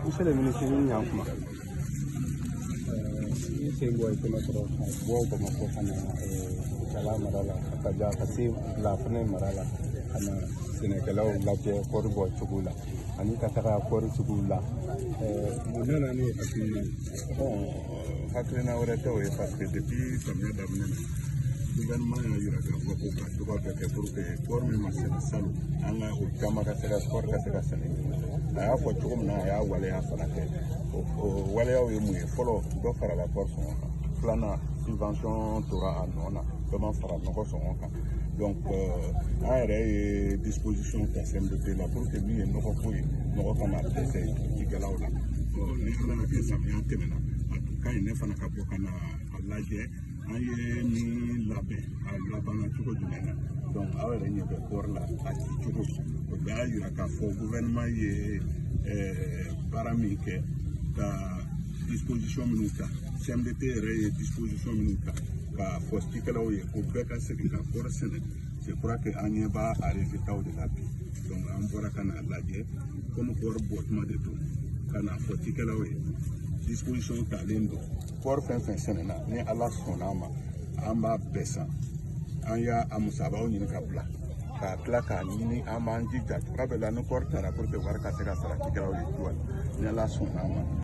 Monsieur le ministre, ni ɲankuma. I sen bɔ i kɛnɛ kɔrɔ ka bɔ Bamakɔ ka na Kucala mara la, ka ja ka se Lafɛnɛ mara la, ka na sɛnɛkɛlaw lajɛ kɔɔri bɔ cogo la ani ka taga kɔɔri suguw la. Mun nana n'o hakilina ye? Bon, hakilina wɛrɛ tɛ o ye, parce que depuis samiya daminɛ na, gouvernement y'a yira k'a fɔ ko ka cogoya bɛɛ kɛ pour que kɔɔri min ma sɛnɛ salon, an ka o caman ka se ka kɔɔri ka se ka sɛnɛ. A y'a fɔ cogo min na, a y'a waleya fana kɛ. O waleyaw ye mun ye? Fɔlɔ, dɔ farala kɔɔri sɔngɔ kan. Filanan, subvention tora a nɔ na, dɔ ma fara nɔgɔ sɔngɔ kan. Donc an yɛrɛ ye disposition ta CMDT la pour que min ye nɔgɔ ko ye, nɔgɔ kana dɛsɛ cikɛlaw la. Ni Ala y'a kɛ samiya tɛmɛna, a tun ka ɲi ne fana ka bɔ ka na a lajɛ an ye min labɛn, a labanna cogo jumɛn na. Donc aw yɛrɛ ɲɛ bɛ kɔɔri la a ci cogo, o bɛɛ y'a yira k'a fɔ gouvernement ye baara min kɛ, ka disposition minnu ta, CMDT yɛrɛ ye disposition minnu ta k'a fɔ cikɛlaw ye ko bɛɛ ka segin ka kɔɔri sɛnɛ. Je crois que an ɲɛ b'a a résultat de la bi. Donc an bɔra ka n'a lajɛ, komi kɔɔri bɔ tuma de don, ka n'a fɔ cikɛlaw ye disposition talen don. Kɔɔri fɛn fɛn sɛnɛna, ni Ala sɔnna a ma, an b'a bɛɛ san. An y'a a musabaw ɲini ka bila, k'a tila k'a ɲini, an b'an jija cogoya bɛɛ la ni kɔɔri taara pour que wari ka se ka sara cikɛlaw ye joona, ni Ala sɔnna a ma.